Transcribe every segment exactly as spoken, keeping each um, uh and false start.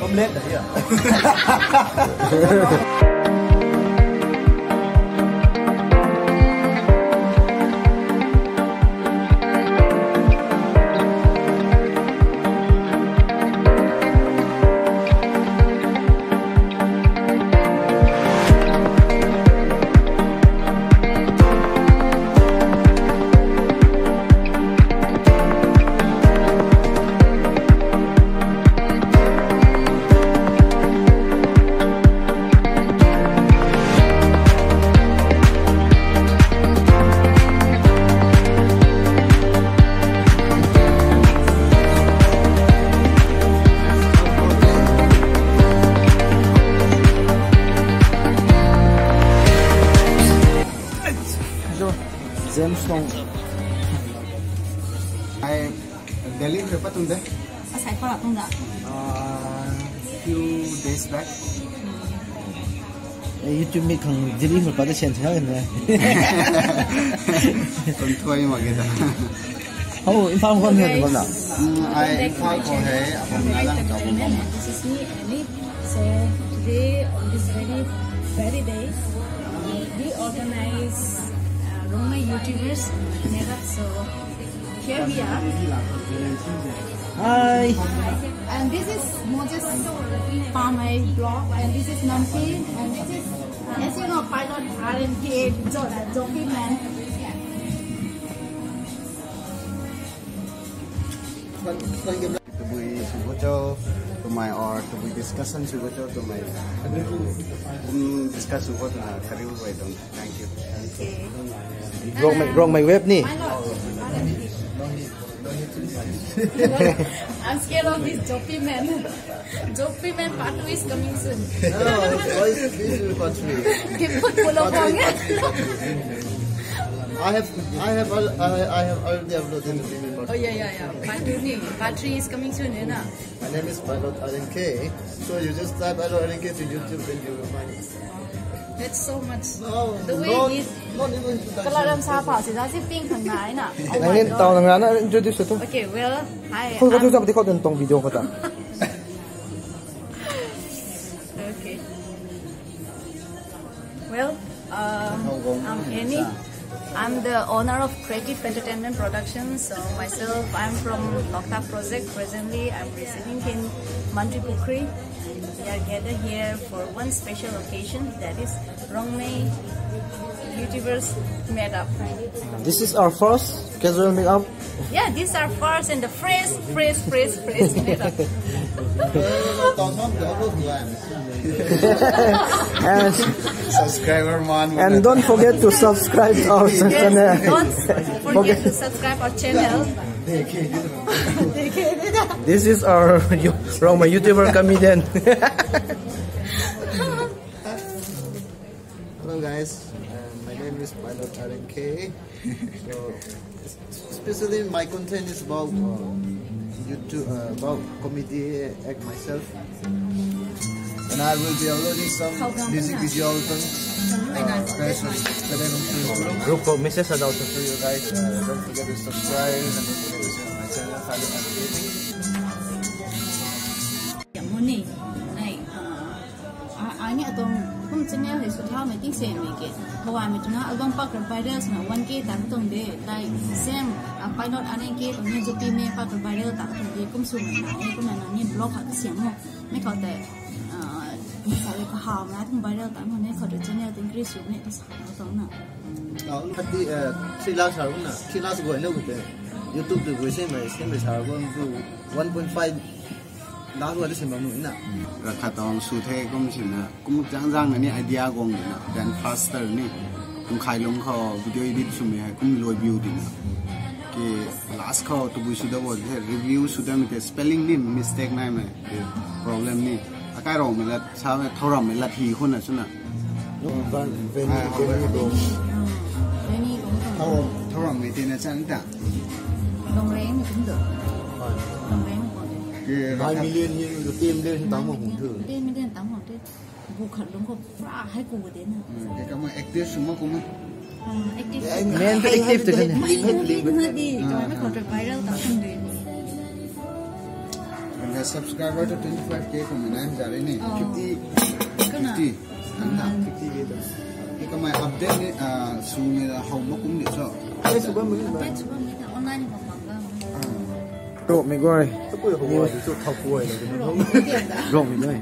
Omelette da ya. Hello, James Long. I Delhi khou pat tuang de. Asai khou pat tuang da. Uh, few days back. Eh, YouTube mi khang Delhi khou pat de sian sian na. Kum thuai mak ge da. How, Imphal khou ni bam na? Mm, I Imphal khou hei, apam na lang chau bam na. This is me, Annie. So today on this very, very day, uh, we organize, uh, Rongmei YouTubers meetup. So here we are. Hi. And this is Moses from my blog, and this is Nampi, and this is, as you know, pilot R N K, Jo-, Jockey Man. Tabui sw cho, twmei or tabui discussion sw cho, twmei, um, discuss sw cho twna kariu guay tuang. Thank you. Okay. Rongmei, Rongmei web ni. I'm scared of this Joppy man. Joppy man part two is coming soon. No, why is this is part three? Kim put pulo Part three, kong. Part three, part three. I have, I have, al-, I, I have already uploaded the previous part. Oh yeah, yeah, yeah. Part two ni. Part three is coming soon, hai na? My name is Pilot R N K. So you just type Pilot R N K to YouTube and you will find it. That's so much. No, the way no, he's not even introduction. Kalaram sa pa si za si ping khang na, hai na. Oh my God. Nangniw taw nang rana introduce tu. Okay, well, hi. Khou ka tu zap di khou tun tuang video khou ta. Okay. Well, um, I'm Annie. I'm the owner of Creative Entertainment Productions. So myself, I'm from Loktak Project. Presently, I'm residing in Mantripukhri. And we are gathered here for one special occasion, that is Rongmei YouTubers Meetup. This is our first casual meetup. Yeah, these are first and the fresh, fresh, fresh, fresh meetup. And subscriber man. And don't forget to subscribe our channel. Yes, don't forget to subscribe our channel. This is our you-, Rongmei YouTuber comedian. Hello guys, uh, my name is Pilot R N K. So, especially my content is about, uh, YouTube, uh, about comedy act myself. And I will be uploading some music video album, uh, fresh on Saturday on Facebook. Group for message adults. So you guys, uh, don't forget to subscribe and don't forget to share my channel, Pilot R N K. Money, like, uh, A, ai ni atuang kum channel hei sw thaumei ting samei ke. Khou ai mei twna album pak ra viral swna one K ta tuang de. Like, same, a, Pilot R N K tuang ni Joppy man pak ra viral ta tuang de. Kum swmei na e, kumna nang ni blog khat kasiam mo. Mei khou tei, a, sa le kahaw na tuang viral ta mo ne, khou tei channel tuang increase sw ne, ta sa na tuang na. Ah, un khat di, eh, three lakhs sa runa. Three lakhs guay na gu te. YouTube tu guay samei, samei sa gu tu one point five Dak rua de sin bam nuh na. Rakha tong sw the kum sina, kum zang zang na ni idea guang na, then faster ni. Kum khai lung khou video edit swmei hei kum luai view di na. Ki last khou tabui sw da wo the review sw da mei te spelling ni mistake nai mei. Problem ni. Akai Rongmei lat, sa mei Thourammei lat hi khou na sw na. Venue, venue, venue, bro. Thow-, Thourammei tina chan ta. Longreng ni kum do. Longreng ko de. Nine million ni, ten million ni tang ma hung thu. Ten million tang ma de. Bu khat lung khou pra hai ku de na. Hmm, de kama active suma kuma. Hmm, active. Main to active tu kan. Main to active. Di, kama khou viral ta kum de. Subscriber tu twenty five K kum nai za re ni. Oh. Fifty. Kana? Fifty. Nang na fifty K tu. Ni kamei update ni, ah, sw ni la how ma kum ni so. Update sw bam ni. Update sw bam ni ta online ni bam bam. Ah. Rokmei guay. Tapui how guay tu thau guay la. Rokmei guay.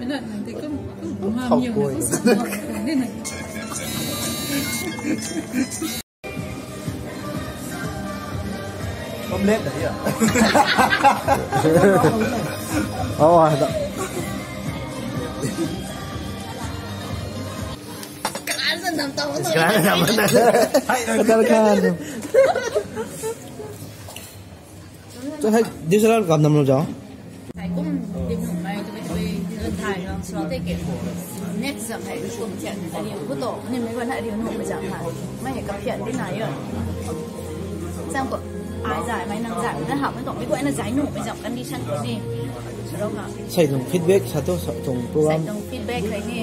Minat nang te kum, kum, kum, thau guay. Omelette da ya. Oh, ah, da. Kalan sa nam tau. Kalan sa nam tau. Hai, hai, hai. Kalan sa nam tau. Chun hei, D S L R kam nam lo jao. Thai kum dim nuh mai, tui tui, tui thai nang sua te ke. Next zam hei, kum thian, ariu hu to, ni mei guan na ariu nuh mai zam hei. Mei hei kaphian di na yo. Zam ko, ai zai, mei nang zai, na hap mei to, mei guan na zai nuh mai zam condition ko ni. Saro ka. Sei tuang feedback sa to, sa tuang program. Sei tuang feedback hei ni.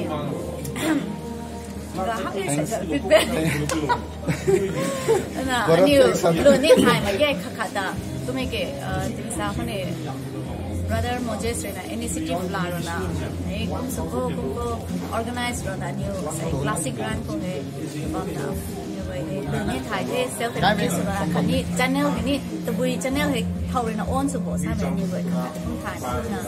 Ga hak e sa feedback. Na, aniu lu ni thai ma ye kha kha ta. Tumei ke, uh, tingsa khou ni brother Moses rui na initiative la rui na. Ei, kum sw ko, kum ko organize rui na aniu, sei classic run khou hei. Bam na, aniu hei, lu ni thai the, self introduce rui na khatni channel hei ni, tabui channel hei khou rui na on sw bo sa mei aniu hei kha kha kum thai na.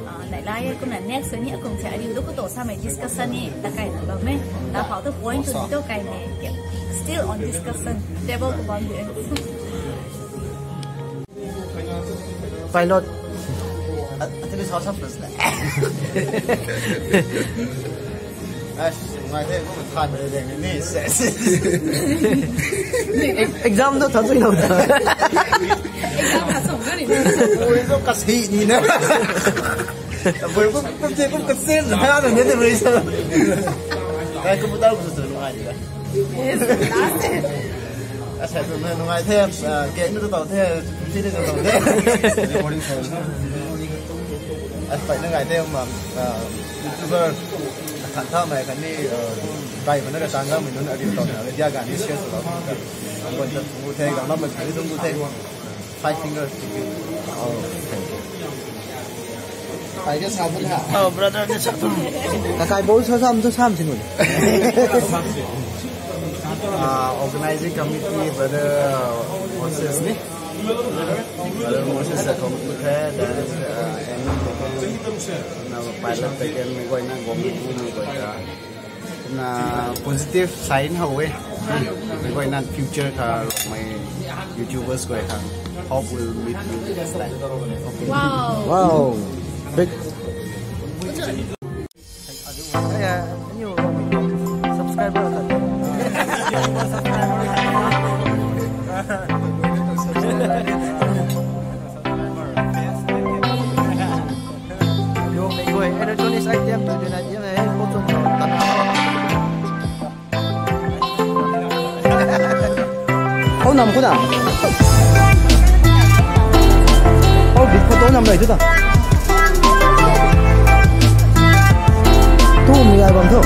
Ah, lai lai e, kumna next ni akum the, ariu du khou to sa mei discussion ni, ta kai na bam e, ta phau tu point tu ni to kai mei, still on discussion, table khou bam de. Pilot. Actually, sa sa plus na. Ai, ngai the, kum than de deng ni, se. Exam tu than sui lo ta. Exam than sui lo ni. Ui, kum kasi ni na. Ui, kum, kum te, kum kasi na, na, na, na, na. Ai, kum tau, kum tu ngai ni da. Yes, last. Asa tu na ngai the, ah, ke ni tu tau the, si ni tu tau the. Recording session. Ai, pai na ngai the, um, ah, YouTuber. Khan tha mei khan ni, uh, kai mana ka tang ga mei nunc ariu tau na, dia ga ni share sw lou. Ang guan ta thu the, gang lam ma thai thu the. Five fingers. Oh, thank you. Kai ga sa bun ha. Oh, brother, ni sa bun. Kakai bo sa sam tu sam sin. Ah, organizing committee, brother, uh, Moses ni. Brother Moses sa kong tu the, then, uh, and, uh, pilot again, mei guay na, gom mei guay na. Na positive sign how e. Mei guay na future kha, mei YouTubers guay kha. Hope we'll meet you next time. Wow. Wow. Big. Hey, uh, new subscriber. Yo, mei guay, electronics item tu dina diam hei, ko chum chum tan. Khou nam khou na. Khou bit khou tu nam rei tu ta. Tu mi ai bam tu.